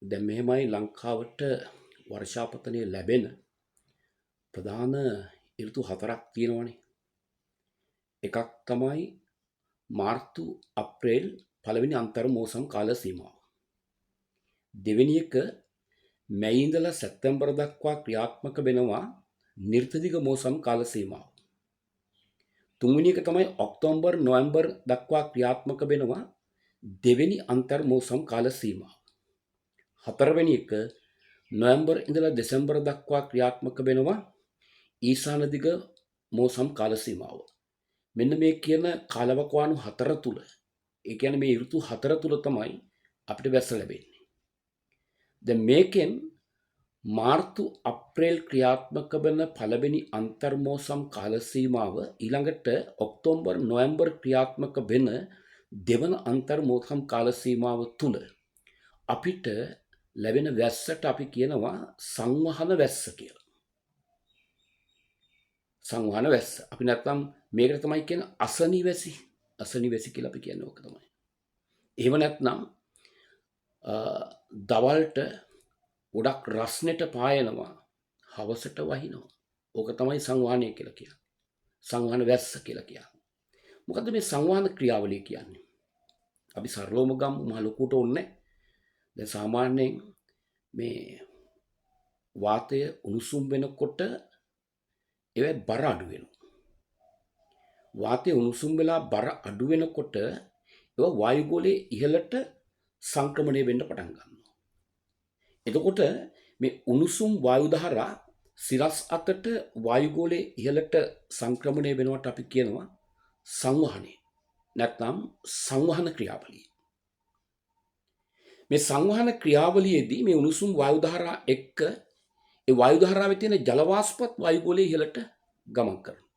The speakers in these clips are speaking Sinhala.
දැන් මෙහෙමයි, ලංකාවට වර්ෂාපතනය ලැබෙන ප්‍රධාන ඍතු හතරක් තියෙනවනේ. එකක් තමයි මාර්තු අප්‍රේල් පළවෙනි අන්තර් මෝසම් කාල සීමාව. දෙවෙනි එක මැයි ඉඳලා සැප්තැම්බර් දක්වා ක්‍රියාත්මක වෙනවා නිර්තදිග මෝසම් කාල සීමාව. තුන්වෙනි එක තමයි ඔක්තෝබර් නොවැම්බර් දක්වා ක්‍රියාත්මක වෙනවා දෙවෙනි අන්තර් මෝසම් කාල සීමාව. හතරවෙනි එක නොවැම්බර් ඉඳලා දෙසැම්බර් දක්වා ක්‍රියාත්මක වෙනවා ඊශාන දිග මෝසම් කාල සීමාව. මෙන්න මේ කියන කාලවකවානු හතර තුල, ඒ කියන්නේ මේ ඍතු හතර තුල තමයි අපිට වැස්ස ලැබෙන්නේ. දැන් මේකෙන් මාර්තු අප්‍රේල් ක්‍රියාත්මක වන පළවෙනි අන්තර් මෝසම් කාල සීමාව, ඊළඟට ඔක්තෝබර් නොවැම්බර් ක්‍රියාත්මක වෙන දෙවන අන්තර් මෝසම් කාල සීමාව තුල අපිට ලැබෙන වැස්සට අපි කියනවා සංවහන වැස්ස කියලා. සංවහන වැස්ස. අපි නැත්නම් මේකට තමයි කියන්නේ අසනි වැසි. අසනි වැසි කියලා අපි කියන්නේ ඕක තමයි. එහෙම නැත්නම් දවල්ට ගොඩක් රස්නෙට පායනවා, හවසට වහිනවා. ඕක තමයි සංවහනය කියලා කියන්නේ. සංවහන වැස්ස කියලා කියන්නේ. මොකද්ද මේ සංවහන ක්‍රියාවලිය කියන්නේ? අපි සරලවම ගමු, මහ ලොකුට ඕනේ. දැන් සාමාන්‍යයෙන් මේ වාතය උණුසුම් වෙනකොට ඒවැ බර අඩු වෙනවා. වාතය උණුසුම් වෙලා බර අඩු වෙනකොට ඒවා වායුගෝලයේ ඉහළට සංක්‍රමණය වෙන්න පටන් ගන්නවා. එතකොට මේ උණුසුම් වායු ධාරා සිරස් අතට වායුගෝලයේ ඉහළට සංක්‍රමණය වෙනවට අපි කියනවා සංවහනය. නැත්නම් සංවහන ක්‍රියාවලිය. මේ සංවහන ක්‍රියාවලියේදී මේ උණුසුම් වායු ධාරා එක්ක ඒ වායු ධාරාවේ තියෙන ජල වාෂ්පත් වායුගෝලයේ ඉහළට ගමන් කරනවා.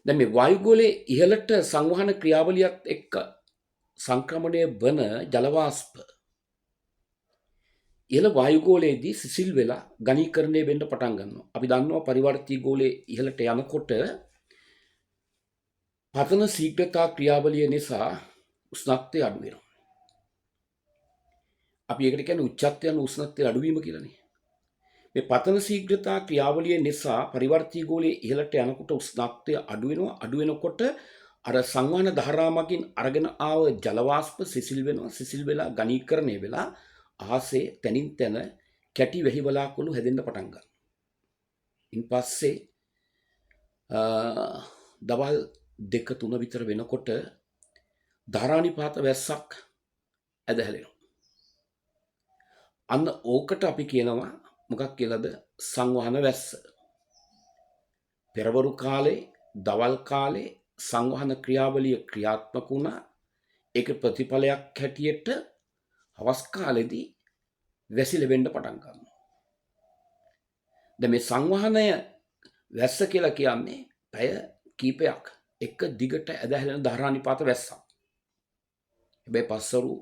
දැන් මේ වායුගෝලයේ ඉහළට සංවහන ක්‍රියාවලියත් එක්ක සංක්‍රමණය වන ජල වාෂ්ප ඉහළ වායුගෝලයේදී සිසිල් වෙලා ඝනීකරණය වෙන්න පටන් ගන්නවා. අපි දන්නවා පරිවර්තී ගෝලයේ ඉහළට යනකොට පතන ශීඝ්‍රතා ක්‍රියාවලිය නිසා උෂ්ණත්වය අඩු වෙනවා. අපි ඒකට කියන්නේ උච්චත්වය යන උෂ්ණත්වය අඩුවීම කියලානේ. මේ පතන ශීඝ්‍රතා ක්‍රියාවලිය නිසා පරිවර්තී ගෝලයේ ඉහළට යනකොට උෂ්ණත්වය අඩු වෙනවා. අඩු වෙනකොට අර සංවහන ධාරා මගින් අරගෙන ආව ජල වාෂ්ප සිසිල් වෙනවා. සිසිල් වෙලා ඝනීකරණය වෙලා අහසේ තනින් තන කැටි වැහි වලාකුළු හැදෙන්න පටන් ගන්නවා. ඉන්පස්සේ දවල් 2-3 විතර වෙනකොට ධාරානිපාත වැස්සක් ඇදහැලෙනවා. අන්න ඕකට අපි කියනවා මොකක් කියලාද? සංවහන වැස්ස. පෙරවරු කාලේ දවල් කාලේ සංවහන ක්‍රියාවලිය ක්‍රියාත්මක වුණා. ඒක ප්‍රතිඵලයක් හැටියට හවස් කාලෙදී වැසි ලැබෙන්න පටන් ගන්නවා. දැන් මේ සංවහනය වැස්ස කියලා කියන්නේ පැය කීපයක් එක දිගට ඇදහැලෙන ධාරානිපාත වැස්සක්. හැබැයි පස්වරු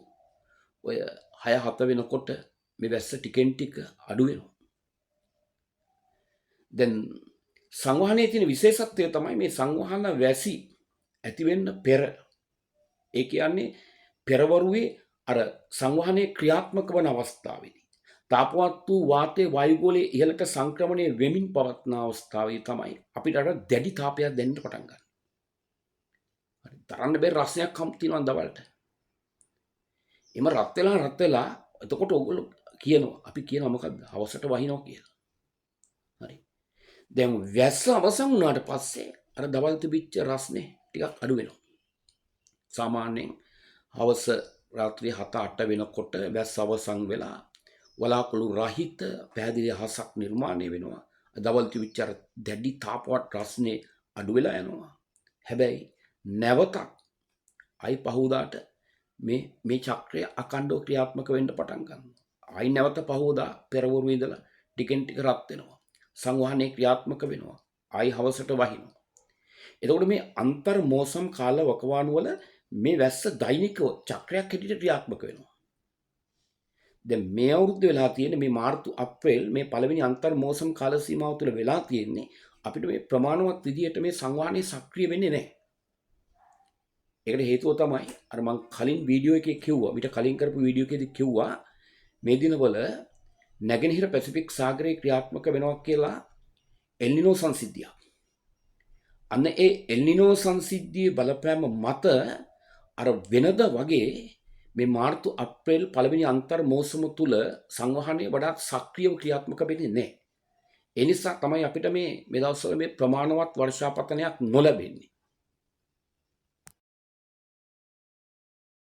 ඔය 6-7 වෙනකොට මේ වැස්ස ටිකෙන් ටික අඩු වෙනවා. දැන් සංවහනයේ තියෙන විශේෂත්වය තමයි මේ සංවහන වැසි ඇති වෙන්න පෙර, ඒ කියන්නේ පෙරවරුවේ අර සංවහනයේ ක්‍රියාත්මක වන අවස්ථාවේදී තාපවත් වූ වාතයේ වායුගෝලයේ ඉහළට සංක්‍රමණය වෙමින් පවත්න අවස්ථාවේ තමයි අපිට අර දැඩි තාපයක් දැනෙන්න පටන් ගන්න. හරි, දරන්න බැරි රසයක් හම් තියෙනවා දවල්ට. එම රත් වෙලා රත් වෙලා එතකොට ඔයගොල්ලෝ කියනවා, අපි කියනවා මොකද්ද? හවසට වහිනවා කියලා. හරි. දැන් වැස්ස අවසන් වුණාට පස්සේ අර දවල් තිබිච්ච රස්නේ ටිකක් අඩු වෙනවා. සාමාන්‍යයෙන් හවස රාත්‍රී 7-8 වෙනකොට වැස්ස අවසන් වෙලා වලාකුළු රහිත පැහැදිලි අහසක් නිර්මාණය වෙනවා. දවල් තිබිච්ච අර දැඩි තාපවත් රස්නේ අඩු වෙලා යනවා. හැබැයි නැවතත් ආයි පහුවදාට මේ චක්‍රය අඛණ්ඩව ක්‍රියාත්මක වෙන්න පටන් ගන්නවා. ආයි නැවත පහුවදා පෙරවරු ඉඳලා ටිකෙන් ටික රත් වෙනවා. සංවහනය ක්‍රියාත්මක වෙනවා. ආයි හවසට වහිනවා. එතකොට මේ අන්තර් මෝසම් කාල වකවානු වල මේ වැස්ස දෛනිකව චක්‍රයක් හැටියට ක්‍රියාත්මක වෙනවා. දැන් මේ අවුරුද්ද වෙලා තියෙන්නේ මේ මාර්තු අප්‍රේල් මේ පළවෙනි අන්තර් මෝසම් කාල සීමාව තුළ වෙලා තියෙන්නේ අපිට මේ ප්‍රමාණවත් විදියට මේ සංවහනය සක්‍රිය වෙන්නේ නැහැ. ඒකට හේතුව තමයි අර මං කලින් වීඩියෝ එකේ කිව්වා, මීට කලින් කරපු වීඩියෝ එකේදී කිව්වා මේ දිනවල නැගෙනහිර පැසිෆික් සාගරයේ ක්‍රියාත්මක වෙනවා කියලා එල්නිනෝ සංසිද්ධියක්. අන්න ඒ එල්නිනෝ සංසිද්ධියේ බලපෑම මත අර වෙනද වගේ මේ මාර්තු අප්‍රේල් පළවෙනි අන්තර් මෝසම තුල සංවහනය වඩාත් සක්‍රියව ක්‍රියාත්මක වෙන්නේ නැහැ. ඒ නිසා තමයි අපිට මේ මේ දවස්වල මේ ප්‍රමාණවත් වර්ෂාපතනයක් නොලැබෙන්නේ.